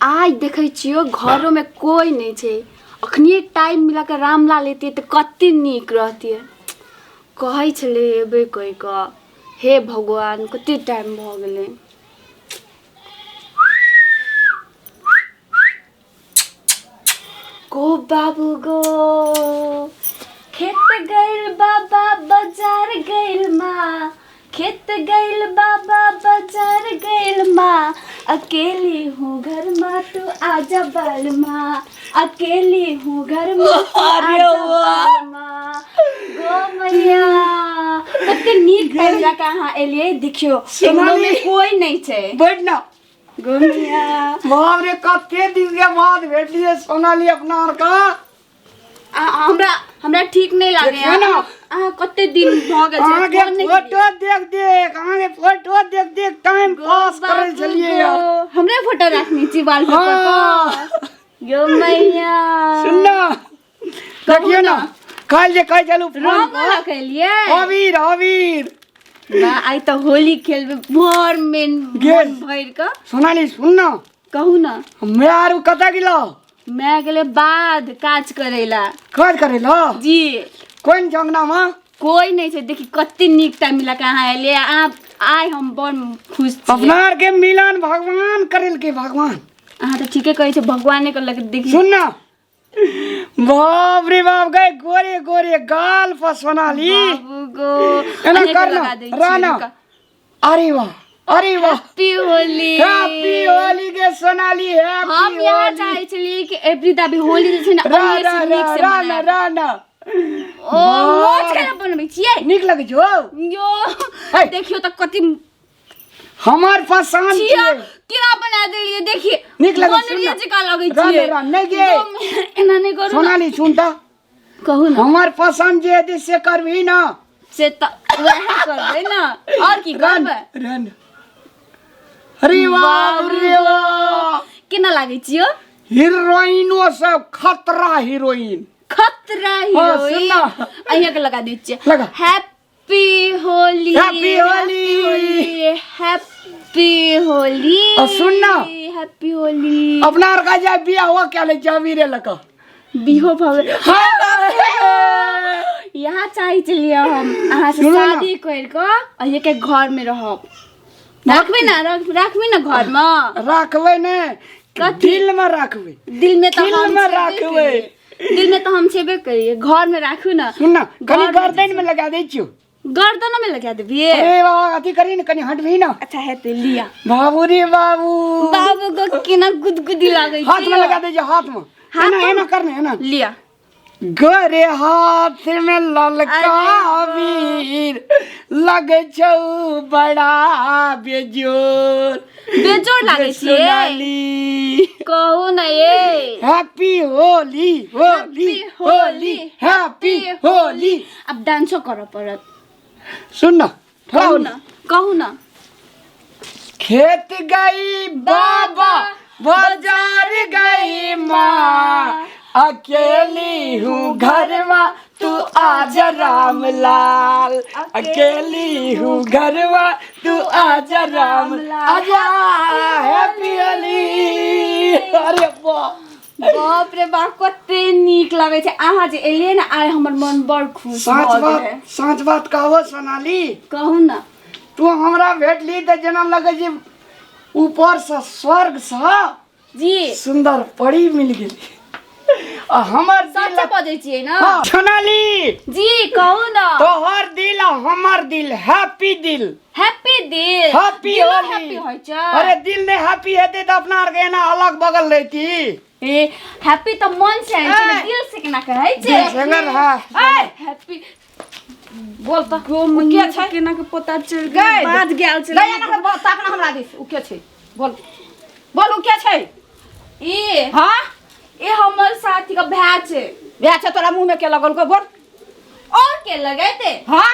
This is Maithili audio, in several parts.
आइ देखै छियौ घरोमे कोइ नहि छै। अखनिए टाइम मिला कऽ रामलाल एतियै तऽ कते नीक रहतियै। कहै छलै एबै कहि कऽ, हे भगवान कते टाइम भऽ गेलै। गो बाबू गो, खेत गइल बाबा बाजार गइल माँ, खेत गइल बाबा बाजार गइल माँ, अकेली हूँ घर माँ तू आजा बाल माँ, अकेली हूँ घर माँ तू अरे आजा वाह। बाल माँ। गो मैया कते नीक टाइम लऽ कऽ अहाँ एलियै। देखियौ सोनाली। एहनो में कोई नहि छै। बैठ ना। गो मैया, बाप रे, कते दिन के बाद भेटलिए सोनाली अपना आर का। हमरा हमरा ठीक नहि लागैया। देखियौ ने। अहाँ कते दिन भऽ गेल छै, अहाँके फोन नहि केलियै। फोटो देख देख, अहाँके फोटो देख देख टाइम पास करै बापू छलियै गो, यार। हमरे फोटो राखने छी वॉलपेपर हाँ। पर? यो मैया, सुन ना, देखियौ ना, काल्हि जे कहै छलहुँ फोन रंगो पर, रखेलियै। अबीर अबीर। बा, आइ तऽ होली खेलबै भर मेन गेल। मन भरि कऽ। सोनाली, सुन ना। कहू ना। हमे आर कतऽ गेलो? मैं गेलै बाध काज करैला। काज करै ला? जी। कोन जंगना में? कोई नहीं छै। देखी कते नीक टाइम मिला के अहाँ एलियै। अहाँ आइ हम बड़ खुश छी। अपना आर के मिलन भगवान करेलकै, भगवान। अहाँ तऽ ठीके कहै छै, भगवाने करलक। देखी, सुन ना, बाप रे बाप, गए गोरे गोरे गाल पर सोनाली। बाबू गो, एना अनेक कर ना, लगा दै छियै, राना। रुका। अरे वाह, अरे वाह। हैप्पी होली। हैप्पी होली के सोनाली, हम हैप्पी यहाँ होली। चाहै छलियै कि एवरी दाबी होली जे छै ने रा अहिए रा से रा नीक से राना मनायब। राना। ओ मोछ केना बनबै छियै? नीक लगै छौ? यो। है। देखियौ तऽ कति हमर पसंद छियै छियै। केना बना देलियै देखिए। नीक लगै छै बनरिये ना। जकाँ लगै राना, छियै। राना, नहि गे। एकदम एना नहि करू ना। सोनाली, सुन तऽ। कहू ना। हमर पसंद जे हेतै से करबही ना? से तऽ वएह करबै ने, आओर की रन करबै? रन। अरे बाप रे बाप, केना लागै छियौ? हीरोइनो सब खतरा हीरोइन। खतरा हाँ, हीरोइन। सुन ना। अहिया के लगा दै छियै। लगा। Happy Holi. Happy Holi. Happy Holi. और सुन ना। हैप्पी होली। अपना आर का जाय बियाह हुआ क्या ले जाबी रे लका। बिहो भवे। हाँ। यहाँ चाहै छलियै हम अहाँ से सुनू ना। शादी करि कऽ अहिए के घर में रहब। राखबै ना? राखबै ना घर में? राखबै ने। कथी? दिल में राखबै। दिल में तऽ दिल हम में छेबे राखबै। करियै। दिल में तऽ हम छेबे करियै, घर में राखू ना। सुन ना, कनी घर में गर्दन में लगा दै छियौ। गर्दन में लगा देबियै? अरे बाबा, अथी करी ने, कनी हटबी ना। अच्छा हेतै, लिया। बाबू रे बाबू। बाबू गो, केना गुदगुदी लागै हाथ में छै। लगा दै छियौ, हाथ में। हाथ एना में? एना करने एना। लिया। गोरे हाथ में ललका अरे अबीर लगे छौ बड़ा बेजोर। बेजोड़ लागै छियै? सोनाली। कहू ना ये। Happy Holi, Holi Holi, happy Holi. आब डांसो करऽ पड़त। सुन ना, थोड़ा कहू होली। ना, कहू ना। खेत गई बाबा बाजार गई माँ, अकेली हूँ घर माँ तू आजा रामलाल, अकेली हूँ घर माँ तू आजा राम आजा। हैप्पी होली। अरे वाह। बाप रे बाप, कते नीक लगै छै। अहाँ जे एलियै ने आइ, हमर मन बड़ खुश साँच भऽ गेलै। बात, साँच बात कहबो सोनाली? कहू ना। तू हमरा भेटली तऽ जेना लगै छै ऊपर से स्वर्ग से जी सुंदर परी मिल गेली आ हमर दिल। सच बजै छियै ना? हाँ, सोनाली। जी, कहू ना। तोहर दिल आ हमर दिल हैप्पी दिल। हैप्पी दिल। हैप्पी दिलो होली। हैप्पी होइ छै? अरे दिल नहि हैप्पी हेतै तऽ अपना आरके एना अलग बगल रहती? ए, हैप्पी तऽ मन से होइ छै ने, ए। दिल से केना कहै छै? दिल से अगर हाँ। ए, हैप्पी बोल तऽ। गो उ के मैया, छै? केना के पता चल गै, गेल? बाज गेल छै। गै, एना कर, बोल, ताक ना हमरा दिस। उ के छै? बोल, बोल, उ के छै? ई? हाँ। ई हमर साथी के भाय छै। भाय छै? तोरा मुँह में के लगल को? बोल। और के लगेते? हाँ।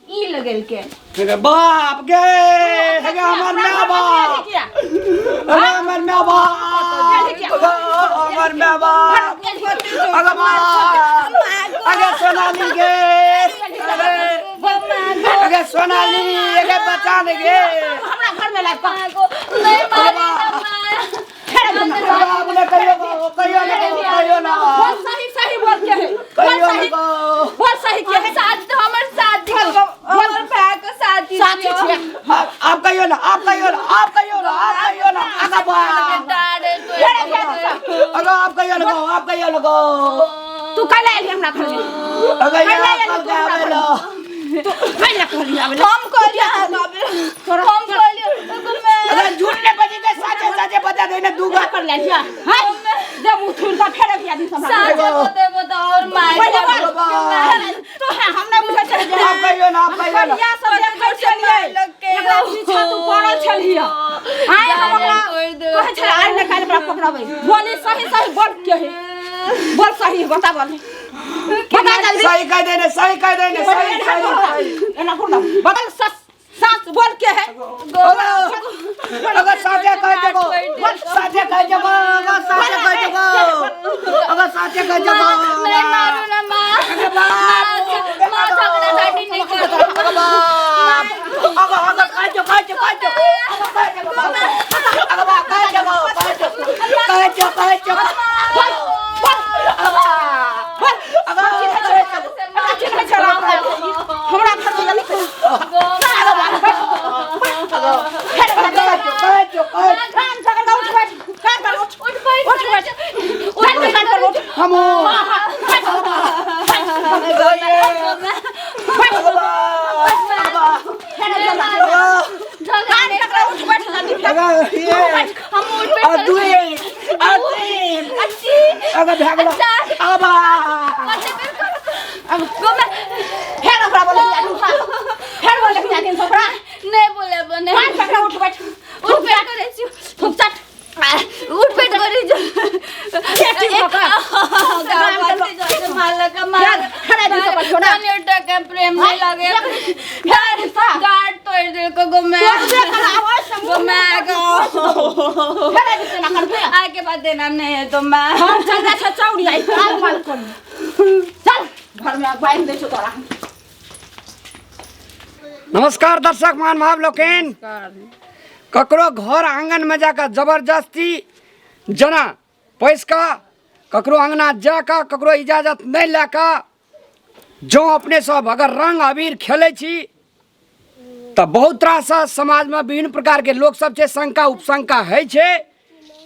ई लगेलके। अरे बाप गे, हे हमर माय बाप, अरे हमर माय बाप, हमर माय बाप, अरे बाप, अरे सोनाली गे, अरे अरे सोनाली, अरे बचा ले गे। हमरा घर में लाइब कऽ नहीं मारे ना। ना। बोल सही सही बोल के है बोल कहियो सही ना गो। बोल सही के है साथ हमर साथी बोल, बोल। हमर भाई के साथी साथी छियै। छियै। आप कहियो ना, आप कहियो ना, आप कहियो ना, आप कहियो ना, आगा बा। तारे तो अगो आप कहियो ना गो, आप कहियो ना गो। तू कैला एली हमरा घर में? अगो ये कैला एली आप तू हमरा कल घर में? तू कैला कहली आबे ला? हम कहलियै तोरा हम कहलियै एगो मैं अगर झूठ ने बजी के साचे साचे बता देने दूंगा। कर ले लिया हाय जब उठुल का फेर अभी आदमी हमरा साझा बतेबो तऽ और मार पहिले बोल। बाबा। तो है हम नहीं बुझै छलियै जे आप कहियो ना, आप कहियो ना। करिया सब देखै छलियै एकरा पीछा तू पड़ल छलियै। आइ हम ओकरा कहै छलै आइ ने काल्हि ओकरा पकड़बै। बोली सही सही बोल के है, बोल सही बता, बोल बता जल्दी। सही कह देने, सही कह देने, सही सही सही। एना घुर ना बगल सस सास बोल के है। अगर साचे कह देगो, साचे कह देगो, अगर साचे कह देगो, अगर साचे कह देगो। नाही मारू ना मा। मा झगडासाठी नाही करू। अगर अगर कह दो, कह दो, कह दो, अगर बा कह देगो, कह दो, कह दो, कह दो। बोल बोल बोल। अगर हमरा चिन्है छै हमरा घर में जल्दी कह दो, कह दो, कह दो। कान पकड़ के उठ बैठ, कान पर उठ, उठ बैठ, उठ बैठ, उठ बैठ, कान पर उठ। हम हाँ हाँ फेर जल्दी कान पकड़ उठ बैठ जल्दी फेर। अगर ये हम उठ बैठ। अदुए अतीन अगर भागलो अबा। फेर ओकरा बोले फेर बोले जाके ओकरा। नाही बोलाबो नाही। कान पकड़ उठ बैठ। उठ बैठ करै छी। थुप चट। उठ बैठ करै छी। ठीक भऽ कऽ। प्रेम नहीं लगे गार्ड तोड़ देलको गो मैं गो मैं गो फेर आबि ना कर। आके बाद देना नहीं है तो मैं हम चल जा छै चौड़ी आई काल माल कोन चल घर में बांधि दै छौ तोरा। नमस्कार दर्शक महानुभाव लोकनि, ककरो घर आंगन में जाकर जबरदस्ती जना पैस कऽ ककरो अंगना जाकऽ ककरो इजाजत नहि लए कऽ जँ अपने सब अगर रंग अबीर खेलै छी तऽ बहुत रास समाजमे विभिन्न प्रकारके लोक सब छै, शंका उपशंका होइ छै।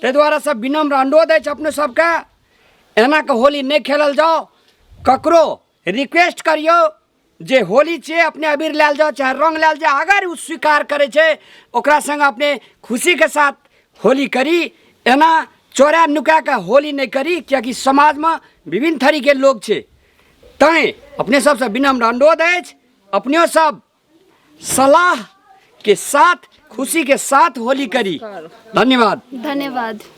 ताहि दुआरे सब विनम्र अनुरोध अछि अपने सबके, एना कऽ होली नहि खेलल जाउ। ककरो रिक्वेस्ट करियौ जे होली छियै, अपने अबीर लायल जाउ चाहे रङ्ग लायल जाउ। अगर ओ स्वीकार करै छै ओकरा सङ्ग अपने खुशीके साथ होली करी, एना चोरा नुका कऽ होली नहि करी, किएकि समाजमे विभिन्न थरीके लोक छै। तैँ अपने सबसँ विनम्र अनुरोध अछि, अपने सब सलाह के साथ खुशी के साथ होली करी। धन्यवाद। धन्यवाद।